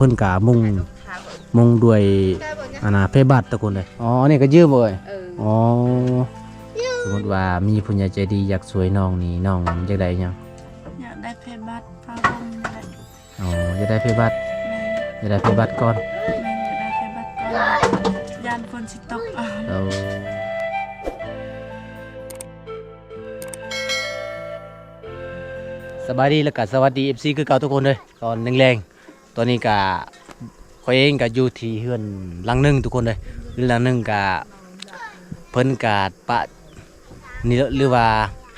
ເພິ່ນກະມຸງ ມຸງດ້ວຍ ອັນນ່າ ເພບັດທຸກຄົນເດີ. ອໍ ອັນນີ້ກະຢືມເອີຍ. ເອີ ອໍ ສົມມຸດວ່າມີຜູ້ໃຫຍ່ໃຈດີຢາກຊ່ວຍນ້ອງນີ້ ນ້ອງຢາກໄດ້ຫຍັງ? ຢາກໄດ້ເພບັດຜ້າຫົ່ມນີ້ແຫຼະ. ອໍ ຢາກໄດ້ເພບັດ. ແມ່ນ ຢາກໄດ້ເພບັດກ່ອນ. ແມ່ນ ຢາກໄດ້ເພບັດກ່ອນ ຢ້ານຝົນຊິຕົກ. ໂອ້ ສະບາຍດີ ແລ້ວກະສະຫວັດດີ ເອັຟຊີ ຄືເກົ່າທຸກຄົນເດີ. ຕອນແລງໆ ຕອນນີ້ກະ ຂ້ອຍເອງກະຢູ່ທີ່ເຮືອນຫຼັງໜຶ່ງທຸກຄົນເດີ. ເຮືອນຫຼັງໜຶ່ງກະ ເພິ່ນກະປະ ນີ້ ຫຼືວ່າ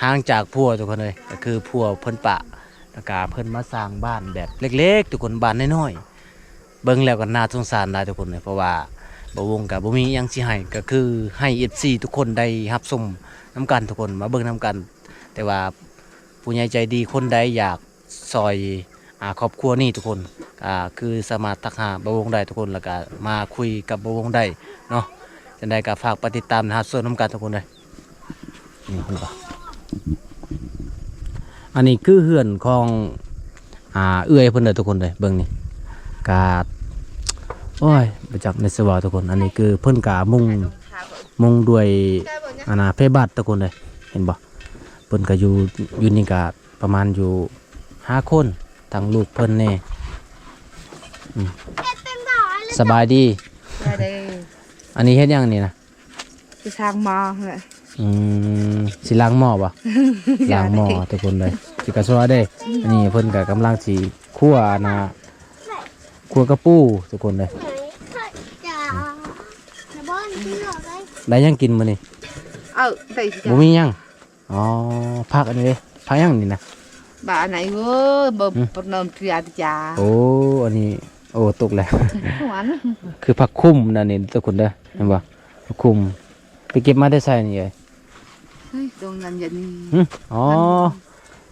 ຫ່າງຈາກຜົວທຸກຄົນເດີ. ກະຄືຜົວເພິ່ນປະ ແລ້ວກະເພິ່ນມາສ້າງບ້ານແບບເລັກໆ ທຸກຄົນ ບ້ານນ້ອຍໆ. ເບິ່ງແລ້ວກໍໜ້າສົງສານຫຼາຍທຸກຄົນເລີຍ ເພາະວ່າບ່າວວົງກໍບໍ່ມີຫຍັງຊິໃຫ້ ກໍຄືໃຫ້ເອັຟຊີທຸກຄົນໄດ້ຮັບຊົມນຳກັນທຸກຄົນ ມາເບິ່ງນຳກັນ. ແຕ່ວ່າຜູ້ໃຫຍ່ໃຈດີຄົນໃດຢາກຊ່ອຍ ອາ ຄອບຄົວນີ້ທຸກຄົນ ອາ ຄືສາມາດທັກຫາບ່າວວົງໄດ້ທຸກຄົນ ແລ້ວກໍມາຄຸຍກັບບ່າວວົງໄດ້ເນາະ. ຈັ່ງໃດກໍຝາກໄປຕິດຕາມຮັບຊົມນຳກັນທຸກຄົນເດີ. ນີ້ເຫັນບໍ່? ອັນນີ້ຄືເຮືອນຂອງ ອ່າ ເອື້ອຍເພິ່ນເດີທຸກຄົນເດີ. ເບິ່ງນີ້ກະ ໂອ້ຍ ບໍ່ຈັກແນວຊິເວົ້າທຸກຄົນ. ອັນນີ້ຄືເພິ່ນກະມຸງ ມຸງດ້ວຍ ອັນນ່າ ເພບັດທຸກຄົນເດີ. ເຫັນບໍ່? ເພິ່ນກະຢູ່ ຢູ່ນີ້ກະປະມານຢູ່ຫ້າຄົນ ທັງລູກເພິ່ນແດ່. ອືມ ສະບາຍດີ. ສະບາຍດີ. ອັນນີ້ເຮັດຫຍັງນີ້ນະ? ຊິລ້າງໝໍ້ຫັ້ນແຫຼະ. ອືມ ຊິລ້າງໝໍ້ບໍ່? ລ້າງໝໍ້ທຸກຄົນເດີ. ຊິກະຊວຍເດ້. ອັນນີ້ເພິ່ນກະກຳລັງຊິຂົ້ວ ອັນນ່າ ຂົ້ວກະປູທຸກຄົນເດີ. ອືມ ໄດ້ຫຍັງກິນມື້ນີ້? ເອີ ໄດ້ ບໍ່ມີຫຍັງ. ອໍ ຜັກອັນນີ້ເດ້? ຜັກຫຍັງນີ້ນະ? ບາອັນໄຫນເອີຍ ບໍ່ ຫຶ? ປະນອມເທຍອາດຈາ. ໂອ້ ອັນນີ້ ໂອ້ ຕົກແລ້ວ. ຄືຜັກຄຸມນັ້ນນີ້ທຸກຄົນເດີ ເຫັນບໍ່? ຜັກຄຸມ ໄປເກັບມາແຕ່ໃສນີ້ເອີຍ? ເຮີ້ຍ ດອງນັ້ນຢ່ານີ້. ຫຶ? ອໍ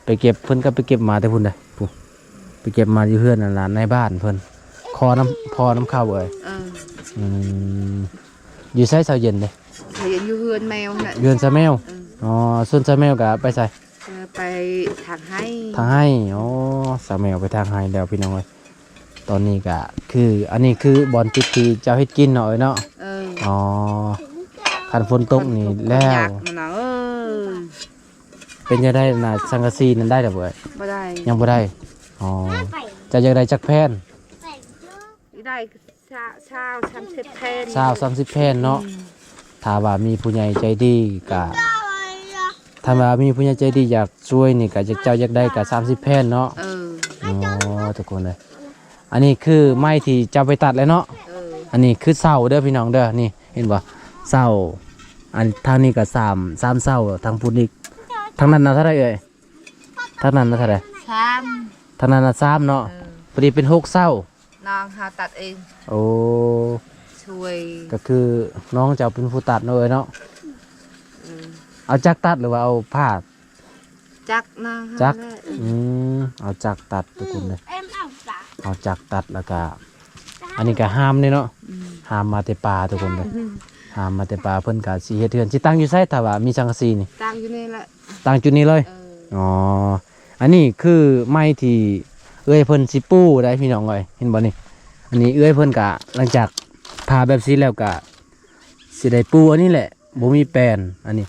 ໄປເກັບ ເພິ່ນກໍໄປເກັບມາແຕ່ພຸ້ນເດ້ ຜູ້ ໄປເກັບມາຢູ່ເຮືອນນັ້ນລະ ໃນບ້ານເພິ່ນ ຂໍນຳ ຂໍນຳເຂົາເອີຍ. ເອີ ອືມ ຢູ່ໃສເຊົ້າເຢັນເດ້? ເຂົາຍັງຢູ່ເຮືອນແມວຫັ້ນແຫຼະ ເຮືອນສາວແມວ. ເອີ ອໍ ສ່ວນສາວແມວກະໄປໃສ? ເອີ ໄປຖາງໄຮ່. ຖາງໄຮ່. ອໍ ສາວແມວໄປຖາງໄຮ່ແລ້ວພີ່ນ້ອງເອີຍ. ຕອນນີ້ກະຄື ອັນນີ້ຄືບ່ອນຈຸດທີ່ເຈົ້າເຮັດກິນເນາະເອີຍເນາະ? ເອີ ອໍ ຄັນຝົນຕົກນີ້ແລ້ວ. ເປັນຈັ່ງໃດນະ ສັງກະສີນັ້ນໄດ້ແລ້ວບໍ່ເອີຍ? ບໍ່ໄດ້ ຍັງບໍ່ໄດ້. ອໍ ເຈົ້າຢາກໄດ້ຈັກແຜ່ນ? ໄດ້ ຊາວ ຊາວ ສາມສິບແຜ່ນ. ຊາວ ສາມສິບແຜ່ນເນາະ. ອືມ ຖ້າວ່າມີຜູ້ໃຫຍ່ໃຈດີກະ ຖ້າວ່າມີຜູ້ໃຫຍ່ໃຈດີຢາກຊ່ວຍນີ້ກະ ເຈົ້າຢາກໄດ້ກະສາມສິບແຜ່ນເນາະ. ເອີ ອໍ ທຸກຄົນເອີຍ ອັນນີ້ຄືໄມ້ທີ່ເຈົ້າໄປຕັດແລ້ວເນາະ. ເອີ ອັນນີ້ຄືເສົາເດີພີ່ນ້ອງເດີ. ນີ້ເຫັນບໍ່? ເສົາ ອັນທາງນີ້ກະສາມ ສາມເສົາ ທາງພຸ້ນອີກ. ທາງນັ້ນນະເທົ່າໃດເອີຍ? ທາງນັ້ນນະເທົ່າໃດ? ສາມ. ທາງນັ້ນນະສາມເນາະ. ເອີ ພໍດີເປັນຫົກເສົາ. ນ້ອງເຮົາຕັດເອງ. ໂອ້ ຊ່ວຍ ກໍຄືນ້ອງເຈົ້າເປັນຜູ້ຕັດເນາະເອີຍເນາະ. ເອີ ເອົາຈັກຕັດ ຫຼືວ່າເອົາພ້າ? ຈັກນະ. ຈັກ. ອືມ ເອົາຈັກຕັດທຸກຄົນເດີ. ເອົາຈັກຕັດ ແລ້ວກະ ອັນນີ້ກະຫາມເດ້ເນາະ. ອືມ ຫາມມາແຕ່ປ່າທຸກຄົນເດີ. ຫາມມາແຕ່ປ່າ. ເພິ່ນກະຊິເຮັດເຮືອນ ຊິຕັ້ງຢູ່ໃສ ຖ້າວ່າມີສັງກະສີນີ້? ຕັ້ງຢູ່ນີ້ແຫຼະ. ຕັ້ງຈຸດນີ້ເລີຍ. ເອີ ອໍ ອັນນີ້ຄືໄມ້ທີ່ເອື້ອຍເພິ່ນຊິປູໄດ໋ພີ່ນ້ອງເອີຍ ເຫັນບໍ່ນີ້? ອັນນີ້ເອື້ອຍເພິ່ນກະ ຫຼັງຈາກຜ່າແບບຊີ້ແລ້ວກະຊິໄດ້ປູອັນນີ້ແຫຼະ ບໍ່ມີແປ້ນ. ອັນນີ້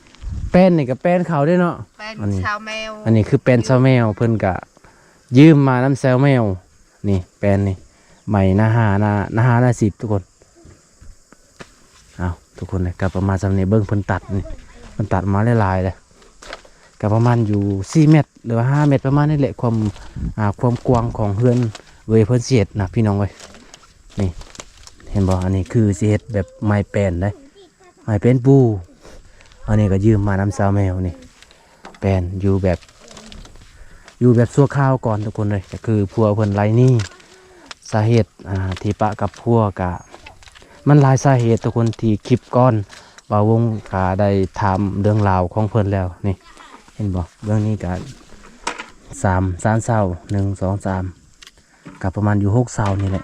ແປ້ນນີ້ກະແປ້ນເຂົາເດ້ເນາະ. ແປ້ນ ອັນນີ້ຊາວແມວ. ອັນນີ້ຄືແປ້ນຊາວແມວ ເພິ່ນກະຢືມມານຳຊາວແມວ. ນີ້ແປ້ນນີ້ ໄມ້ໜ້າຫ້າ ໜ້າ ໜ້າຫ້າ ໜ້າສິບທຸກຄົນ. ເອົາ ທຸກຄົນເອີຍ ກໍປະມານສ່ຳນີ້. ເບິ່ງເພິ່ນຕັດນີ້ ເພິ່ນຕັດມາຫຼາຍໆເລີຍ. ກໍປະມານຢູ່ສີ່ແມັດ ຫຼືວ່າຫ້າແມັດ ປະມານນີ້ແຫຼະ ຄວາມ ອ່າ ຄວາມກວ້າງຂອງເຮືອນເວີຍເພິ່ນຊິເຮັດນະ ພີ່ນ້ອງເອີຍ. ນີ້ ເຫັນບໍ່? ອັນນີ້ຄືຊິເຮັດແບບໄມ້ແປ້ນເດ້ ໄມ້ແປ້ນປູ. ອັນນີ້ກໍຢືມມານຳຊາວແມວນີ້. ແມ່ນ ຢູ່ແບບ ຢູ່ແບບຊົ່ວຄາວກ່ອນທຸກຄົນເອີຍ. ກໍຄືຜົວເພິ່ນໄລ່ໜີ ສາເຫດ ອ່າ ທີ່ປະກັບຜົວກະ ມັນຫຼາຍສາເຫດທຸກຄົນ. ທີ່ຄລິບກ່ອນ ບ່າວວົງກະໄດ້ຖາມເລື່ອງລາວຂອງເພິ່ນແລ້ວ. ນີ້ ເຫັນບໍ່? ເບື້ອງນີ້ກະສາມ ສາມເສົາ ໜຶ່ງ ສອງ ສາມ ກະປະມານຢູ່ຫົກເສົານີ້ແຫຼະ.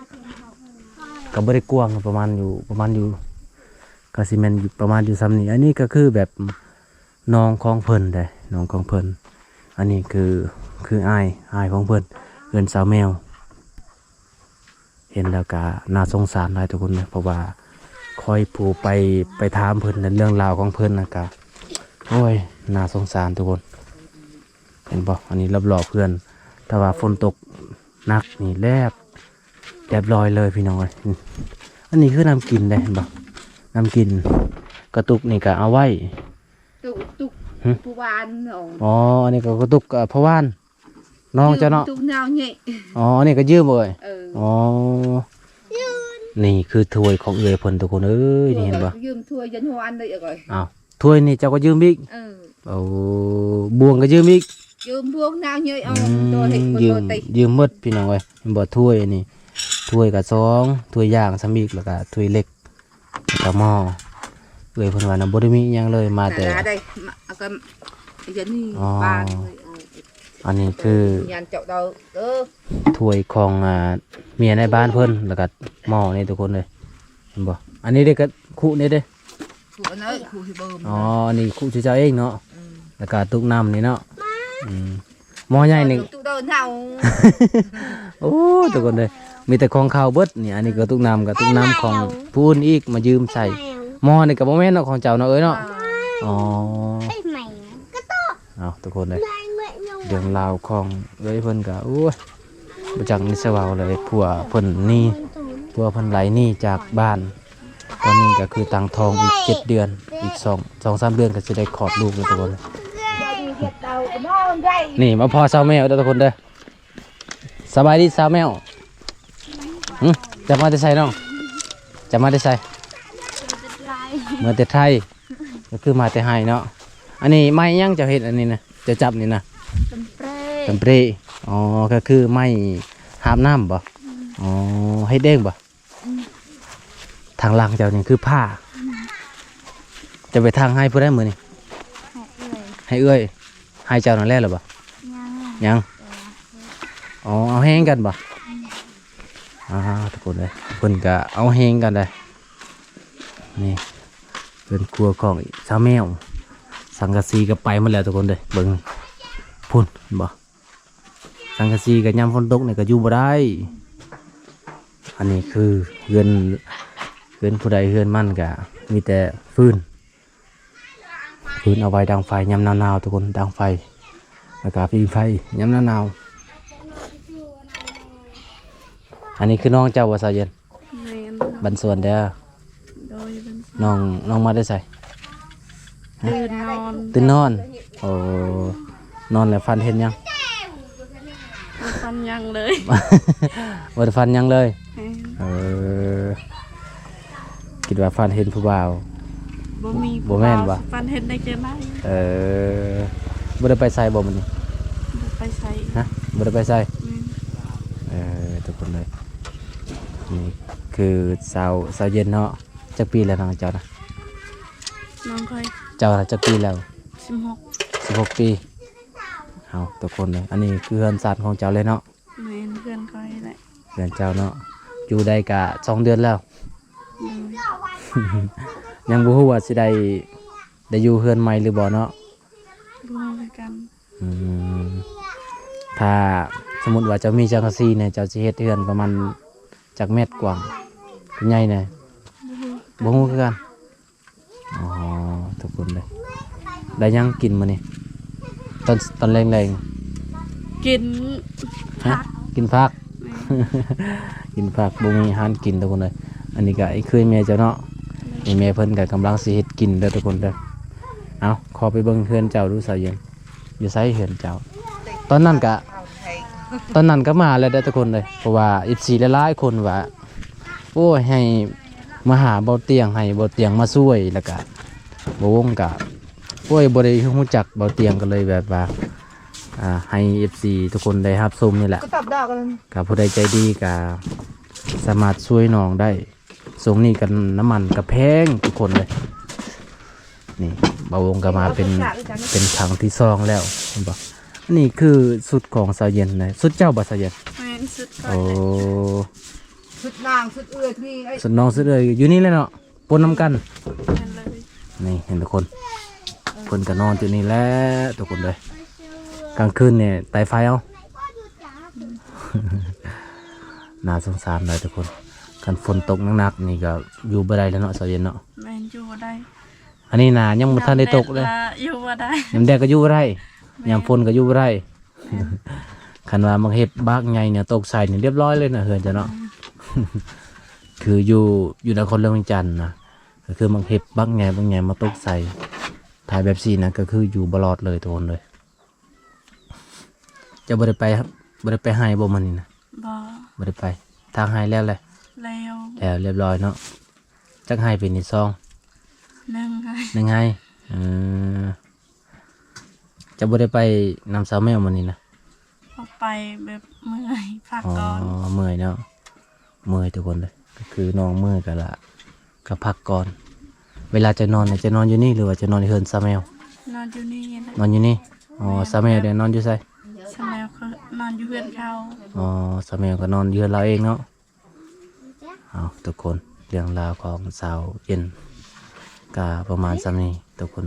ກະບໍ່ໄດ້ກວ້າງ ປະມານຢູ່ ປະມານຢູ່ ກະຊິແມ່ນຢູ່ ປະມານຢູ່ສ່ຳນີ້. ອັນນີ້ກະຄືແບບ ນ້ອງຂອງເພິ່ນເດ້ ນ້ອງຂອງເພິ່ນ. ອັນນີ້ຄື ຄືອ້າຍ ອ້າຍຂອງເພິ່ນ ເຮືອນສາວແມວ. ເຫັນແລ້ວກະໜ້າສົງສານຫຼາຍທຸກຄົນເດີ ເພາະວ່າຂ້ອຍຜູ້ໄປ ໄປຖາມເພິ່ນໃນເລື່ອງລາວຂອງເພິ່ນນະກະ ໂອ້ຍ ໜ້າສົງສານທຸກຄົນ ເຫັນບໍ່? ອັນນີ້ລອບໆເຮືອນ ຖ້າວ່າຝົນຕົກໜັກນີ້ແລບ ແລບລອຍເລີຍພີ່ນ້ອງເອີຍ. ອັນນີ້ຄືນ້ຳກິນເດ້ ເຫັນບໍ່? ນ້ຳກິນ ກະຕຸກນີ້ກະເອົາໄວ້ ຕຸກ ຕຸກ ຫຶ? ຜູ້ວານນ້ອງ ອໍ ອັນນີ້ກໍກະຕຸກ ເອີ ພໍ່ວານ ນ້ອງເຈົ້າເນາະ ຕຸກນາວເຍ ອໍ ອັນນີ້ກໍຢືມເອີຍ ເອີ ອໍ ນີ້ຄືຖ້ວຍຂອງເອື້ອຍເພິ່ນທຸກຄົນເອີຍ ນີ້ເຫັນບໍ່? ຢືມຖ້ວຍຢັນຫົວອັນເລີຍເອີຍ ອ້າວ ຖ້ວຍນີ້ເຈົ້າກໍຢືມອີກ ເອີ ໂອ້ ບ່ວງກໍຢືມອີກ ຢືມບ່ວງນາວເຍ ອືມ ໂຕເຮັດ ຢືມ ບໍ່ໂຕຕິ ຢືມໝົດພີ່ນ້ອງເອີຍ ເຫັນບໍ່? ຖ້ວຍອັນນີ້ ຖ້ວຍກະສອງ ຖ້ວຍຢ່າງຊ້ຳອີກ ແລ້ວກະຖ້ວຍເລັກ ກະໝໍ້ ເອື້ອຍເພິ່ນວ່ານະ ບໍ່ໄດ້ມີຫຍັງເລີຍ ມາແຕ່ ມາແຕ່ ເອົາກໍ ອັນນີ້ ອໍ ປານເລີຍ ເອີ ອັນນີ້ຄື ຍານເຈົ້າເດີ ເອີ ຖ້ວຍຂອງ ອ່າ ເມຍໃນບ້ານເພິ່ນ ແລ້ວກະໝໍ້ນີ້ທຸກຄົນເອີຍ ເຫັນບໍ່? ອັນນີ້ເດ້ ກະຄຸນີ້ເດ້ ຄຸອັນນັ້ນ ຄຸທີ່ເບິ່ມ ອໍ ອັນນີ້ຄຸຊື່ເຈົ້າເອງເນາະ ອືມ ແລ້ວກະຕຸກນ້ຳນີ້ເນາະ ອືມ ໝໍ້ໃຫຍ່ນີ້ ຕຸກເດີເນົ່າ ໂອ້ ທຸກຄົນເດີ ມີແຕ່ຂອງເຂົາເບິດນີ້ ອັນນີ້ກໍຕຸກນ້ຳ ກໍຕຸກນ້ຳຂອງຜູ້ອື່ນອີກມາຢືມໃຊ້ ໝໍ້ນີ້ກໍບໍ່ແມ່ນເນາະ ຂອງເຈົ້າເນາະ ເອີຍເນາະ ອໍ ເອົາ ທຸກຄົນເດີ ເລື່ອງລາວຂອງເອື້ອຍເພິ່ນກໍ ໂອ້ຍ ບໍ່ຈັກມີຊິເວົ້າເລີຍ ຜົວເພິ່ນໜີ ຜົວເພິ່ນໄລ່ໜີຈາກບ້ານ ຕອນນີ້ກໍຄືຕັ້ງທ້ອງອີກເຈັດເດືອນ ອີກສອງ ສອງສາມເດືອນກໍຊິໄດ້ຄອດລູກແລ້ວທຸກຄົນ ນີ້ມາພໍ້ສາວແມວເດີທຸກຄົນເດີ ສະບາຍດີສາວແມວ ຫຶ ເຈົ້າມາແຕ່ໃສນ້ອງ? ເຈົ້າມາແຕ່ໃສ? ເມືອແຕ່ໄທ ກໍຄືມາແຕ່ໄຮ່ເນາະ ອັນນີ້ໄມ້ຫຍັງເຈົ້າເຮັດອັນນີ້ນະ ເຈົ້າຈັບນີ້ນະ? ຕຳເປຣ ຕຳເປຣ ອໍ ກໍຄືໄມ້ຫາບນ້ຳບໍ? ອືມ ອໍ ເຮັດເອງບໍ? ອືມ ທາງຫຼັງເຈົ້ານີ້ຄືຜາ ອືມ ເຈົ້າໄປຖາງໄຮ່ຜູ້ໃດມື້ນີ້? ໃຫ້ເອື້ອຍ ໃຫ້ເອື້ອຍ ໄຮ່ເຈົ້ານັ້ນແລ້ວລະບໍ? ຍັງ ຍັງ ອໍ ເອົາແຮງກັນບໍ? ອືມ ອ່າ ທຸກຄົນເອີຍ ເພິ່ນກະເອົາແຮງກັນເດ້ ນີ້ ເຮືອນຄົວຂອງສາວແມວ ສັງກະສີກໍໄປໝົດແລ້ວທຸກຄົນເດີ ເບິ່ງ ພຸ້ນ ເຫັນບໍ່? ສັງກະສີກໍຍາມຝົນຕົກນີ້ກໍຢູ່ບໍ່ໄດ້ ອັນນີ້ຄືເຮືອນ ເຮືອນຜູ້ໃດເຮືອນມັນ ກໍມີແຕ່ຟືນ ຟືນເອົາໄວ້ດັງໄຟຍາມໜາວໆ ທຸກຄົນ ດັງໄຟ ແລ້ວກໍຜິງໄຟຍາມໜາວໆ ອັນນີ້ຄືນ້ອງເຈົ້າບໍ່ ສາວເຢັນ? ແມ່ນ ບ້ານສວນເດີ ໂດຍ ບ້ານສວນ ນ້ອງ ນ້ອງມາແຕ່ໃສ? ຮະ? ຕື່ນນອນ ຕື່ນນອນ ໂອ້ ນອນແລ້ວຝັນເຫັນຫຍັງ? ບໍ່ຝັນຫຍັງເລີຍ ບໍ່ໄດ້ຝັນຫຍັງເລີຍ ແມ່ນ ເອີ ຄິດວ່າຝັນເຫັນຜູ້ບ່າວ ບໍ່ມີ ບໍ່ແມ່ນບໍ່? ຝັນເຫັນໄດ້ຈັ່ງໃດ? ເອີ ບໍ່ໄດ້ໄປໃສບໍ່ມື້ນີ້? ບໍ່ໄປໃສ ຮະ? ບໍ່ໄດ້ໄປໃສ ແມ່ນ ເອີ ທຸກຄົນເອີຍ ນີ້ຄືສາວ ສາວເຢັນເນາະ ຈັກປີແລ້ວນ້ອງເຈົ້ານະ? ນ້ອງຂ້ອຍ ເຈົ້ານະຈັກປີແລ້ວ? ສິບຫົກ ສິບຫົກປີ ເຮົາທຸກຄົນເລີຍ ອັນນີ້ຄືເຮືອນຊານຂອງເຈົ້າເລີຍເນາະ? ແມ່ນ ເຮືອນຂ້ອຍແຫຼະ ເຮືອນເຈົ້າເນາະ ຢູ່ໄດ້ກະສອງເດືອນແລ້ວ ໂດຍ ຍັງບໍ່ຮູ້ວ່າຊິໄດ້ ໄດ້ຢູ່ເຮືອນໃໝ່ຫຼືບໍ່ເນາະ? ບໍ່ຮູ້ຄືກັນ ອືມ ຖ້າສົມມຸດວ່າເຈົ້າມີສັງກະສີນີ້ ເຈົ້າຊິເຮັດເຮືອນປະມານຈັກແມັດກວ້າງ ໃຫຍ່ແດ່? ບໍ່ຮູ້ຄືກັນ ອໍ ທຸກຄົນເດີ ໄດ້ຫຍັງກິນມື້ນີ້ ຕອນ ຕອນແລງໆ? ກິນ ຮະ? ຜັກ ກິນຜັກ ແມ່ນ ກິນຜັກ ບໍ່ມີອາຫານກິນທຸກຄົນເດີ ອັນນີ້ກະໄອ້ເຄີຍແມ່ເຈົ້າເນາະ ແມ່ເພິ່ນກະກຳລັງຊິເຮັດກິນເດີທຸກຄົນເດີ ເອົາ ຂໍໄປເບິ່ງເຮືອນເຈົ້າດູ ສາວເຢັນ ຢູ່ໃສເຮືອນເຈົ້າ? ຕອນນັ້ນກະ ຕອນນັ້ນກໍມາແລ້ວເດ້ທຸກຄົນເອີຍ ເພາະວ່າເອັຟຊີຫຼາຍໆຄົນວ່າ ໂອ້ຍ ໃຫ້ມາຫາເບົາຕຽງ ໃຫ້ເບົາຕຽງມາຊ່ວຍ ແລ້ວກະບ່າວວົງກະ ໂອ້ຍ ບໍ່ໄດ້ຮູ້ຈັກເບົາຕຽງ ກໍເລີຍແບບວ່າ ອ່າ ໃຫ້ເອັຟຊີທຸກຄົນໄດ້ຮັບຊົມນີ້ແຫຼະ ກໍຕັບດາກັນ ກໍຜູ້ໃດໃຈດີກໍສາມາດຊ່ວຍນ້ອງໄດ້ ຊ່ວງນີ້ກໍນ້ຳມັນກໍແພງທຸກຄົນເລີຍ ນີ້ບ່າວວົງກໍມາເປັນ ເປັນຄັ້ງທີສອງແລ້ວ ເຫັນບໍ່? ອັນນີ້ຄືຊຸດຂອງສາວເຢັນນະ ຊຸດເຈົ້າບໍ່ສາວເຢັນ? ແມ່ນ ຊຸດຂ້ອຍ ໂອ້ ແຫຼະ ຊຸດນາງ ຊຸດເອື້ອຍນີ້ ຊຸດນ້ອງ ຊຸດເອື້ອຍ ຢູ່ນີ້ແຫຼະເນາະ ປົນນຳກັນ ແມ່ນເລີຍ ນີ້ເຫັນທຸກຄົນ ເພິ່ນກໍນອນຢູ່ນີ້ແຫຼະທຸກຄົນເອີຍ ກາງຄືນນີ້ໄຕ່ໄຟເອົາ ອືມ ໜ້າສົງສານຫຼາຍທຸກຄົນ. ຄັນຝົນຕົກໜັກໆນີ້ກໍຢູ່ບໍ່ໄດ້ແລ້ວເນາະ ສາວເຢັນເນາະ. ແມ່ນ ຢູ່ບໍ່ໄດ້. ອັນນີ້ນະຍັງບໍ່ທັນໄດ້ຕົກເລີຍ. ຍາມແດດກໍຢູ່ບໍ່ໄດ້. ຍາມແດດກໍຢູ່ບໍ່ໄດ້. ແມ່ນ. ຍາມຝົນກໍຢູ່ບໍ່ໄດ້. ແມ່ນ. ຄັນວ່າໝາກເຫັບບັກໃຫຍ່ນີ້ຕົກໃສ່ນີ້ລຽບຮ້ອຍເລີຍນະເຮືອນເຈົ້າເນາະ. ແມ່ນ. ຄືຢູ່ ຢູ່ນະຄອນຫຼວງວຽງຈັນນະ ກໍຄືໝາກເຫັບບັກໃຫຍ່ ບັກໃຫຍ່ມາຕົກໃສ່ ຖ້າແບບຊີ້ນະ ກໍຄືຢູ່ບໍ່ລອດເລີຍທຸກຄົນເອີຍ. ເຈົ້າບໍ່ໄດ້ໄປ ບໍ່ໄດ້ໄປໄຮ່ບໍ່ມື້ນີ້ນະ? ບໍ່ ບໍ່ໄດ້ໄປ. ທາງໄຮ່ແລ້ວແຫຼະ? ແລ້ວ ແລ້ວລຽບຮ້ອຍເນາະ. ຈັກໄຮ່ປີນີ້? ສອງ ໜຶ່ງໄຮ່ ໜຶ່ງໄຮ່. ເອີ ເຈົ້າບໍ່ໄດ້ໄປນຳສາວແມວມື້ນີ້ນະ? ບໍ່ໄປ ແບບເມື່ອຍ ພັກກ່ອນ. ອໍ ເມື່ອຍເນາະ. ເມື່ອຍທຸກຄົນເອີຍ ກໍຄືນ້ອງເມື່ອຍກໍລະ ກໍພັກກ່ອນ. ເວລາເຈົ້ານອນນີ້ ເຈົ້ານອນຢູ່ນີ້ ຫຼືວ່າເຈົ້ານອນຢູ່ເຮືອນສາວແມວ? ນອນຢູ່ນີ້ແຫຼະ. ນອນຢູ່ນີ້. ອໍ ແມ່ນ. ສາວແມວເດ ນອນຢູ່ໃສ? ສາວແມວກໍນອນຢູ່ເຮືອນເຂົາ. ອໍ ສາວແມວກໍນອນຢູ່ເຮືອນລາວເອງເນາະ. ເອົາ ທຸກຄົນ ເລື່ອງລາວຂອງສາວເຢັນກໍປະມານສ່ຳນີ້ທຸກຄົນ.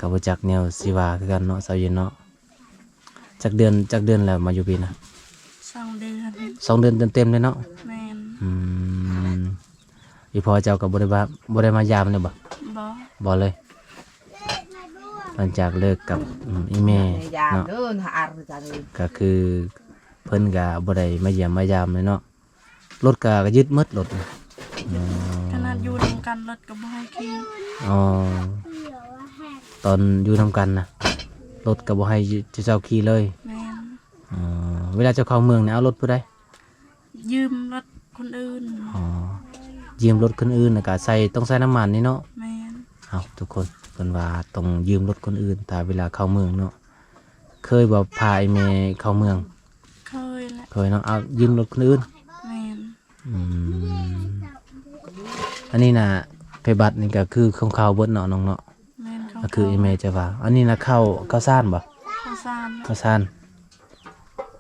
ກໍບໍ່ຈັກແນວຊິວ່າຄືກັນເນາະ ສາວເຢັນເນາະ. ຈັກເດືອນ ຈັກເດືອນແລ້ວມາຢູ່ພີ້ນະ? ສອງເດືອນ. ສອງເດືອນເຕັມໆເລີຍເນາະ? ແມ່ນ. ອືມ ອີ່ພໍ່ເຈົ້າກໍບໍ່ໄດ້ມາ ບໍ່ໄດ້ມາຢາມເລີຍບໍ່? ບໍ່ ບໍ່ເລີຍ. ຫຼັງຈາກເລີກກັບ ອືມ ອີ່ແມ່ເນາະ ກໍຄືເພິ່ນກໍບໍ່ໄດ້ມາຢ້ຽມມາຢາມເລີຍເນາະ. ລົດກໍ ກໍຍຶດໝົດລົດ. ອໍ ຂະໜາດຢູ່ນຳກັນລົດກໍບໍ່ໃຫ້ຂີ່. ອໍ ຕອນຢູ່ນຳກັນນະ ລົດກໍບໍ່ໃຫ້ເຈົ້າຂີ່ເລີຍ. ແມ່ນ. ອໍ ເວລາເຈົ້າເຂົ້າເມືອງນີ້ ເອົາລົດຜູ້ໃດ? ຢືມລົດຄົນອື່ນ. ອໍ ຢືມລົດຄົນອື່ນ ແລ້ວກໍໃສ່ ຕ້ອງໃສ່ນ້ຳມັນນີ້ເນາະ? ແມ່ນ. ເອົາ ທຸກຄົນ ເພິ່ນວ່າຕ້ອງຢືມລົດຄົນອື່ນ ຖ້າເວລາເຂົ້າເມືອງເນາະ. ເຄີຍບໍ່ພາອີ່ແມ່ເຂົ້າເມືອງ? ເຄີຍແຫຼະ. ເຄີຍເນາະ. ເອົາ ຢືມລົດຄົນອື່ນ. ແມ່ນ. ອືມ ອັນນີ້ນະ ເພບັດນີ້ກໍຄືຂອງເຂົາເບິດເນາະ ນ້ອງເນາະ? ແມ່ນ ຂອງ ກໍຄື ເຂົາ ອີ່ແມ່ຈະວ່າ. ອັນນີ້ນະ ເຂົ້າ ເຂົ້າສານບໍ່? ເຂົ້າສານ. ເຂົ້າສານ.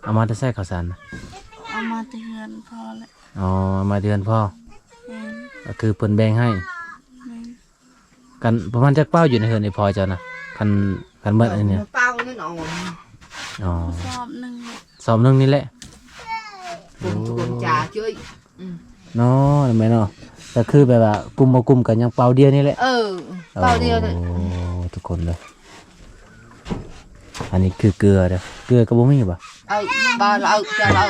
ເອົາມາແຕ່ໃສເຂົ້າສານນະ? ເອົາມາແຕ່ເຮືອນພໍ່ແຫຼະ. ອໍ ເອົາມາແຕ່ເຮືອນພໍ່. ແມ່ນ. ກໍຄືເພິ່ນແບ່ງໃຫ້. ແມ່ນ. ກັນປະມານຈັກເປົາຢູ່ໃນເຮືອນອີ່ພໍ່ເຈົ້ານະ? ຄັນ ຄັນເບິດອັນນີ້ ເປົານັ້ນ. ອໍ ອໍ ສອບໜຶ່ງ ສອບໜຶ່ງນີ້ແຫຼະ. ກຸມ ກຸມຈາເຈີຍ. ອືມ ເນາະ ແມ່ນເນາະ. ກໍຄືແບບວ່າກຸມບໍ່ກຸມກໍຍັງເປົາດຽວນີ້ແຫຼະ. ເອີ ເປົາດຽວນີ້. ໂອ້ ທຸກຄົນເດີ ອັນນີ້ຄືເກືອເດີ. ເກືອກໍບໍ່ມີບໍ່? ເອີ ບໍ່ລະ ເອີ ຈະລະ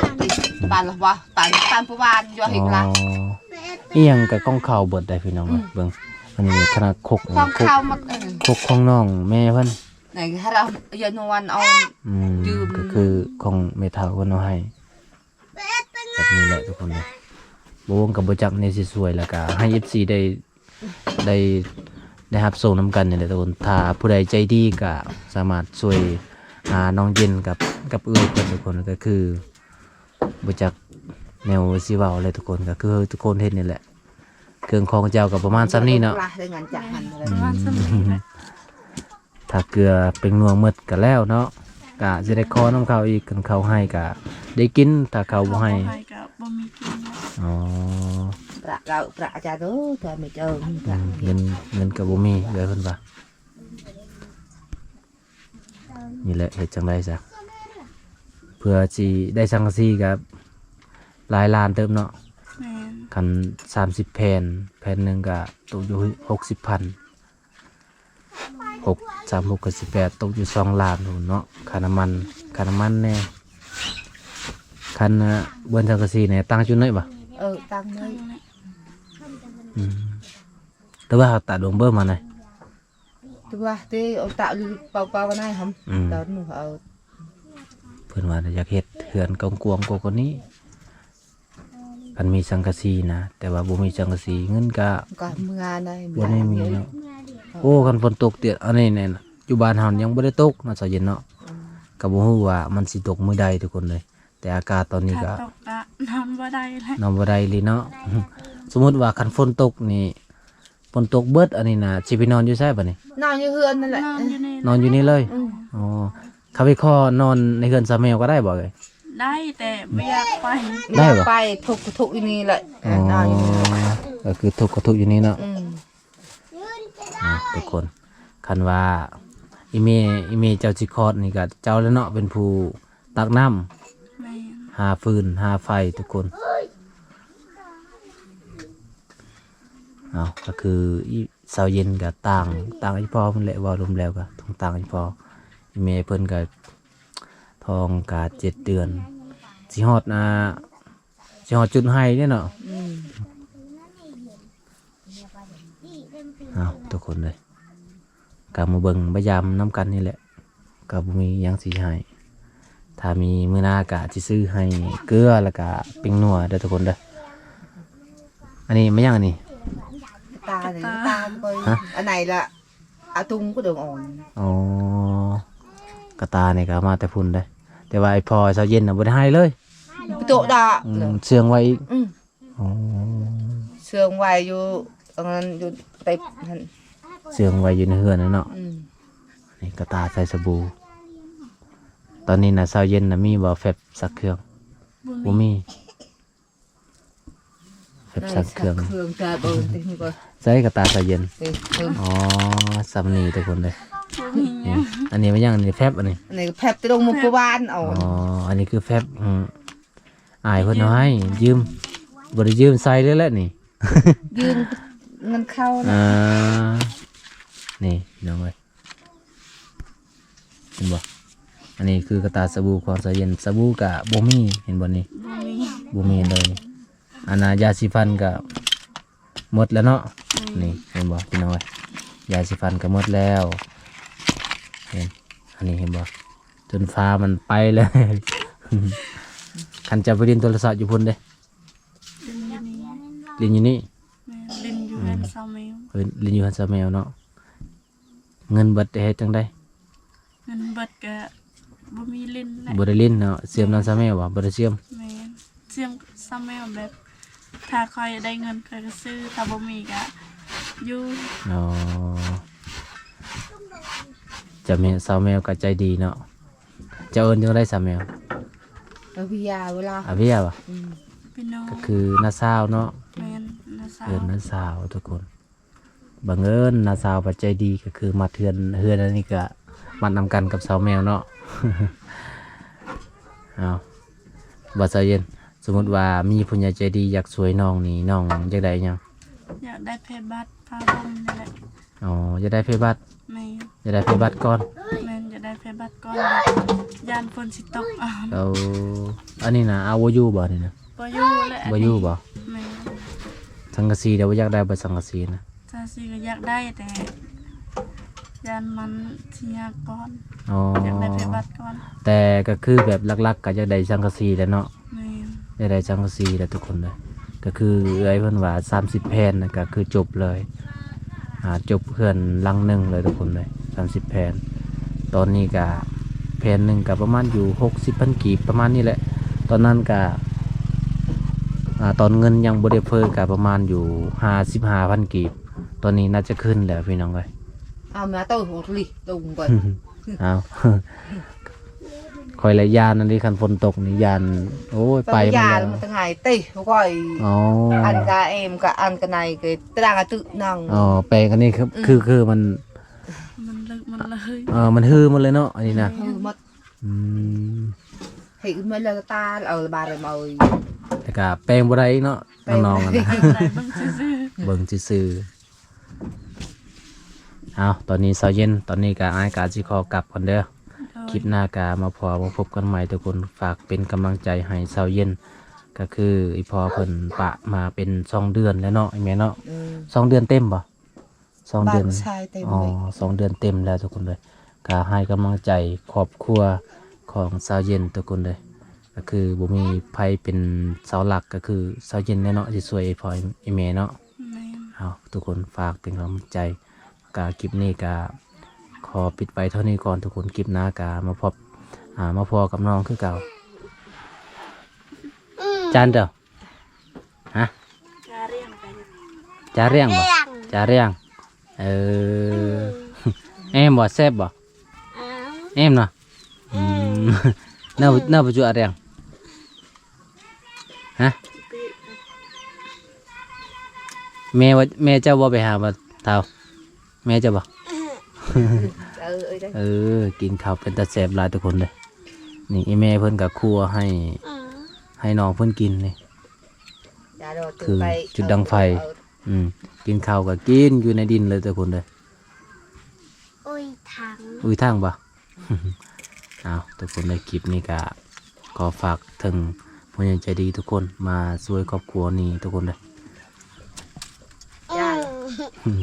ປານລະວ່າ ປານ ປານປະວານຢູ່ເຮັດລະ. ອໍ ອີ່ຫຍັງກໍຂອງເຂົາເບິດໄດ໋ ພີ່ນ້ອງເອີຍ. ອືມ ເບິ່ງ ອັນນີ້ຂະໜາດຄົກ ຂອງເຂົາໝົດ. ເອີ ຄົກຂອງນ້ອງແມ່ເພິ່ນ ໃນຮະ ຢານວນເອົາ. ອືມ ກໍຄືຂອງແມ່ເຖົ້າເພິ່ນເອົາໃຫ້ ແບບນີ້ແຫຼະທຸກຄົນເອີຍ. ບໍ່ວົງກໍບໍ່ຈັກແນວຊິຊ່ວຍ ແລ້ວກໍໃຫ້ເອັຟຊີໄດ້ ໄດ້ ໄດ້ຮັບຊົມນຳກັນນີ້ແຫຼະທຸກຄົນ. ຖ້າຜູ້ໃດໃຈດີກໍສາມາດຊ່ວຍຫານ້ອງເຢັນກັບ ກັບເອື້ອຍເພິ່ນທຸກຄົນ. ກໍຄືບໍ່ຈັກແນວຊິເວົ້າແຫຼະທຸກຄົນ ກໍຄືທຸກຄົນເຫັນນີ້ແຫຼະ. ເຄື່ອງຂອງເຈົ້າກໍປະມານສ່ຳນີ້ເນາະ. ປະມານສ່ຳນີ້ແຫຼະ. ຖ້າເກືອເປັງນົວໝົດກໍແລ້ວເນາະ ກະຊິໄດ້ຂໍນຳເຂົາອີກ. ຄັນເຂົາໃຫ້ກະໄດ້ກິນ ຖ້າເຂົາບໍ່ໃຫ້ ບໍ່ໃຫ້ກະບໍ່ມີກິນ. ອໍ ປະເອົາ ປະອາຈານເອີຍ ຖ້າມີເຈີ ອືມ ເງິນ ເງິນກະບໍ່ມີເອີຍ ເພິ່ນວ່າ. ນີ້ແຫຼະ ເຮັດຈັ່ງໃດຊະ ເພື່ອຊິໄດ້ສັງກະສີກະຫຼາຍລ້ານເຕີບເນາະ. ແມ່ນ. ຄັນສາມສິບແຜ່ນ ແຜ່ນໜຶ່ງກະຕົກຢູ່ຫົກສິບພັນ. ຫົກ ສາມຫົກກໍສິບແປດ ຕົກຢູ່ສອງລ້ານພຸ້ນເນາະ. ຄ່ານ້ຳມັນ ຄ່ານ້ຳມັນແດ່. ຄັນ ອາ ເບິ່ນສັງກະສີແດ່ ຕັ້ງຈຸດໜ້ອຍບໍ່? ເອີ ຕັ້ງໜ້ອຍ. ອືມ ແຕ່ວ່າເຮົາຕາດວງເບິ່ງມານະ ແຕ່ວ່າເຕ ເອົາຕາລືເປົ່າໆກັນນາຍຫຳ. ອືມ ຕາດວງເອົາ ເພິ່ນວ່າຢາກເຮັດເຮືອນກວ້າງໆກວ່ານີ້ ຄັນມີສັງກະສີນະ ແຕ່ວ່າບໍ່ມີສັງກະສີ ເງິນກະ ກະເມືອໄດ້ ບໍ່ໄດ້ມີເນາະ. ໂອ້ ຄັນຝົນຕົກເດ ອັນນີ້ແນ່ນະ ຢູ່ບ້ານເຮົາຍັງບໍ່ໄດ້ຕົກເນາະ ສາວເຢັນເນາະ. ອືມ ກະບໍ່ຮູ້ວ່າມັນຊິຕົກມື້ໃດທຸກຄົນເອີຍ ແຕ່ອາກາດຕອນນີ້ກະ ຖ້າຕົກກະນອນບໍ່ໄດ້ແຫຼະ ນອນບໍ່ໄດ້ອີ່ຫຼີເນາະ. ສົມມຸດວ່າຄັນຝົນຕົກນີ້ ຝົນຕົກເບິດອັນນີ້ນະ ຊິໄປນອນຢູ່ໃສບາດນີ້? ນອນຢູ່ເຮືອນນັ້ນແຫຼະ ນອນຢູ່ນີ້ ນອນຢູ່ນີ້ເລີຍ. ອືມ ອໍ ຄັນໄປຂໍນອນໃນເຮືອນສາວແມວກໍໄດ້ບໍ່ເອີຍ? ໄດ້ ແຕ່ບໍ່ຢາກໄປ. ໄດ້ບໍ່? ໄປທຸກກະທຸກຢູ່ນີ້ແຫຼະ. ອໍ ນອນຢູ່ນີ້ ກໍຄືທຸກກະທຸກຢູ່ນີ້ເນາະ. ອືມ ອ່າ ທຸກຄົນ ຄັນວ່າອີ່ແມ່ ອີ່ແມ່ເຈົ້າຊິຄອດນີ້ກໍເຈົ້າແຫຼະເນາະ ເປັນຜູ້ຕັກນ້ຳ. ແມ່ນ. ຫາຟືນຫາໄຟທຸກຄົນ. ເອົາ ກໍຄືອີ່ ຊາວເຢັນກໍຕ່າງ ຕ່າງອີ່ພໍ່ພຸ້ນແຫຼະ ເວົ້າລວມແລ້ວກໍຕ້ອງຕ່າງອີ່ພໍ່. ອີ່ແມ່ເພິ່ນກໍທ້ອງກໍເຈັດເດືອນ ຊິຮອດ ອ່າ ຊິຮອດຈຸດໄຮເດ້ເນາະ. ອືມ ເອົາ ທຸກຄົນເອີຍ ກໍມາເບິ່ງມາຢາມນຳກັນນີ້ແຫຼະ ກໍບໍ່ມີຫຍັງຊິໃຫ້. ຖ້າມີມື້ໜ້າກະຊິຊື້ໃຫ້ເກືອ ແລ້ວກະແປ້ງນົວເດີທຸກຄົນເດີ. ອັນນີ້ແມ່ນຫຍັງອັນນີ້? ກະຕ່ານີ້ ກະຕ່າ ກະຕ່າ ຮະ? ອັນໃດລະ ອາຕຸງກະດົງອ່ອນ. ອໍ ກະຕ່ານີ້ກະມາແຕ່ພຸ້ນເດ້ ແຕ່ວ່າໄອ້ພໍ່ຊາວເຢັນນະບໍ່ໄດ້ໃຫ້ເລີຍ. ບໍ່ໂຕະດອກ. ອືມ ເຊື່ອງໄວ້ອີກ. ອືມ. ອໍ ເຊື່ອງໄວ້ຢູ່ອັນນັ້ນ ຢູ່ໃຕ້ຫັ້ນ ເຊື່ອງໄວ້ຢູ່ໃນເຮືອນຫັ້ນເນາະ. ອືມ ນີ້ກະຕ່າໃສ່ສະບູ. ຕອນນີ້ນະ ຊາວເຢັນນະ ມີບໍ່ແຟບຊັກເຄື່ອງ? ບໍ່ມີ ບໍ່ມີ ແຟບຊັກເຄື່ອງ. ໃສ່ກະຕ່າຊາວເຢັນ. ອໍ ສ່ຳນີ້ທຸກຄົນເອີຍ. ນີ້ ອັນນີ້ແມ່ນຫຍັງ? ອັນນີ້ແຟບ ອັນນີ້ ອັນນີ້ແຟບ ແຕ່ລົງມື້ວານເອົາ. ອໍ ອັນນີ້ຄືແຟບ ອືມ ອ້າຍເພິ່ນເອົາໃຫ້ ຢືມ ບໍ່ໄດ້ຢືມໃສ່ເລີຍແຫຼະນີ້ ຢືມເງິນເຂົານະ. ອ່າ ນີ້ພີ່ນ້ອງເອີຍ ເຫັນບໍ່? ອັນນີ້ຄືກະຕ່າສະບູຂອງຊາວເຢັນ. ສະບູກະບໍ່ມີ ເຫັນບໍ່ນີ້? ບໍ່ມີ ບໍ່ມີເລີຍ. ອັນນ່າ ຢາສີຟັນກະໝົດແລ້ວເນາະ. ອືມ ນີ້ເຫັນບໍ່ພີ່ນ້ອງເອີຍ? ຢາສີຟັນກະໝົດແລ້ວ. ເຫັນ ອັນນີ້ເຫັນບໍ່? ຈົນຟ້າມັນໄປເລີຍ. ຄັນຈະໄປຫຼິ້ນໂທລະສັບຢູ່ພຸ້ນເດ້? ຫຼິ້ນຢູ່ນີ້ ຫຼິ້ນຢູ່ນີ້. ແມ່ນ ຫຼິ້ນຢູ່ເຮືອນຊາວແມວ. ເອີ ຫຼິ້ນຢູ່ເຮືອນຊາວແມວເນາະ. ເງິນເບິດເຮັດຈັ່ງໃດ? ເງິນເບິດກະບໍ່ມີຫຼິ້ນແຫຼະ. ບໍ່ໄດ້ຫຼິ້ນເນາະ. ເຊື່ອມນຳຊາວແມວບໍ່? ບໍ່ໄດ້ເຊື່ອມ. ແມ່ນ ເຊື່ອມຊາວແມວແບບ ຖ້າຂ້ອຍໄດ້ເງິນຂ້ອຍກະຊື້ ຖ້າບໍ່ມີກະຢູ່. ອໍ ຈະແມ່ນ ຊາວແມວກະໃຈດີເນາະ. ເຈົ້າເອີ້ນຈັ່ງໃດຊາວແມວ? ອາເວຍ ເວລາ ອາເວຍບໍ່? ອືມ ພີ່ນ້ອງ ກະຄືນ້າສາວເນາະ. ແມ່ນ ນ້າສາວ ເອີ້ນນ້າສາວທຸກຄົນ. ບັງເອີນນ້າສາວພັດໃຈດີ ກະຄືມັດເຮືອນ ເຮືອນອັນນີ້ກະມັດນຳກັນກັບຊາວແມວເນາະ. ເອົາ ບໍ່ຊາວເຢັນ ສົມມຸດວ່າມີຜູ້ໃຫຍ່ໃຈດີຢາກຊ່ວຍນ້ອງນີ້ ນ້ອງຢາກໄດ້ຫຍັງ? ຢາກໄດ້ໄຟບັດຜ້າຫົ່ມນີ້ແຫຼະ. ອໍ ຢາກໄດ້ໄຟບັດ. ແມ່ນ ຢາກໄດ້ໄຟບັດກ່ອນ. ແມ່ນ ຢາກໄດ້ໄຟບັດກ່ອນ ຢ້ານຝົນຊິຕົກ. ເອົາ ອັນນີ້ນະ ເອົາບໍ່ຢູ່ບໍ່ນີ້ນະ? ບໍ່ຢູ່ແຫຼະ ບໍ່ຢູ່ບໍ່? ແມ່ນ ສັງກະສີເດ ບໍ່ຢາກໄດ້ບໍ່ສັງກະສີນະ? ສັງກະສີກະຢາກໄດ້ ແຕ່ຢ້ານມັນຊິຍາກກ່ອນ. ອໍ ຢາກໄດ້ໄຟບັດກ່ອນ. ແຕ່ກະຄືແບບຫຼັກໆກະຢາກໄດ້ສັງກະສີແຫຼະເນາະ. ແມ່ນ ຢາກໄດ້ສັງກະສີແຫຼະທຸກຄົນເດີ. ກະຄືເອື້ອຍເພິ່ນວ່າສາມສິບແຜ່ນນະ ກະຄືຈົບເລີຍ ອ່າ ຈົບເຮືອນຫຼັງໜຶ່ງເລີຍທຸກຄົນເລີຍ ສາມສິບແຜ່ນ. ຕອນນີ້ກະແຜ່ນໜຶ່ງກະປະມານຢູ່ຫົກສິບພັນກີບ ປະມານນີ້ແຫຼະ. ຕອນນັ້ນກະ ອ່າ ຕອນເງິນຍັງບໍ່ໄດ້ເຟີ້ກະປະມານຢູ່ຫ້າສິບຫ້າພັນກີບ. ຕອນນີ້ໜ້າຈະຂຶ້ນແລ້ວພີ່ນ້ອງເອີຍ. ເອົາມາໂຕຫົວລິຕົງກ່ອນ. ເອົາ ຂ້ອຍລະຢ້ານອັນນີ້ ຄັນຝົນຕົກນີ້ຢ້ານ. ໂອ້ຍ ໄປມັນ ຢ້ານມັນຕະໄງຕິຂ້ອຍ. ອໍ ອັນກະເອມກະອັນກະໄນກະຕະລາງອະຕຶນັງ. ອໍ ແປງອັນນີ້ຄື ອືມ ຄື ຄືມັນ ມັນເລິກ ມັນເລີຍ. ເອີ ມັນຮືໝົດເລີຍເນາະ ອັນນີ້ນະ. ອືມ ອືມ ເຮັດມາແລ້ວຕາເອົາລະບາດເລີຍມາເອີຍ. ແລ້ວກະແປງບໍ່ໄດ້ອີກເນາະ ແປງ ນ້ອງໆ ຫັ້ນນະ. ເບິ່ງຊື່ໆ ເບິ່ງຊື່ໆ. ເອົາ ຕອນນີ້ຊາວເຢັນ ຕອນນີ້ກະອ້າຍກະຊິຂໍກັບກ່ອນເດີ. ໂດຍ ຄລິບໜ້າກະມາພໍ້ມາພົບກັນໃໝ່ທຸກຄົນ. ຝາກເປັນກຳລັງໃຈໃຫ້ຊາວເຢັນ ກະຄືອີ່ພໍ່ເພິ່ນປະມາເປັນສອງເດືອນແລ້ວເນາະ ອີ່ແມ່ເນາະ. ອືມ ສອງເດືອນເຕັມບໍ່? ສອງເດືອນ ອໍ ສອງເດືອນເຕັມແລ້ວທຸກຄົນເອີຍ. ກະໃຫ້ກຳລັງໃຈຄອບຄົວຂອງຊາວເຢັນທຸກຄົນເອີຍ. ກະຄືບໍ່ມີໃຜເປັນເສົາຫຼັກ ກະຄືຊາວເຢັນແຫຼະເນາະ ຊິຊ່ວຍອີ່ພໍ່ອີ່ແມ່ເນາະ. ແມ່ນ ເອົາ ທຸກຄົນຝາກເປັນກຳລັງໃຈ. ກະຄລິບນີ້ກະຂໍປິດໄວ້ເທົ່ານີ້ກ່ອນທຸກຄົນ. ຄລິບໜ້າກະມາພົບ ອ່າ ມາພໍ້ກັບນ້ອງຄືເກົ່າ. ຈານເດີ ຮະ? ຈາຣຽງ ຈາຣຽງບໍ່? ຈາຣຽງ ເອີ ເອັມບໍ່? ແຊບບໍ່? ເອັມເນາະ. ອືມ ເນີ ເນີ ປະຈຸອາຣຽງ ຮະ? ແມ່ວ່າ ແມ່ເຈົ້າບໍ່ໄປຫາບໍ່ ທ້າວ? ແມ່ເຈົ້າບໍ່? ເອີ ເອີ ກິນເຂົ້າເປັນຕາແຊບຫຼາຍທຸກຄົນເດີ. ນີ້ອີ່ແມ່ເພິ່ນກະຄົວໃຫ້ ໃຫ້ນ້ອງເພິ່ນກິນນີ້ ຄືຈຸດດັງໄຟ. ອືມ ກິນເຂົ້າກໍກິນຢູ່ໃນດິນເລີຍທຸກຄົນເດີ. ໂອ້ຍ ຖັງ ອຸ້ຍ ຖັງບໍ່? ເອົາ ທຸກຄົນເດີ ຄລິບນີ້ກໍຂໍຝາກເຖິງຜູ້ໃຫຍ່ໃຈດີທຸກຄົນ ມາຊ່ວຍຄອບຄົວນີ້ທຸກຄົນເດີ. ອືມ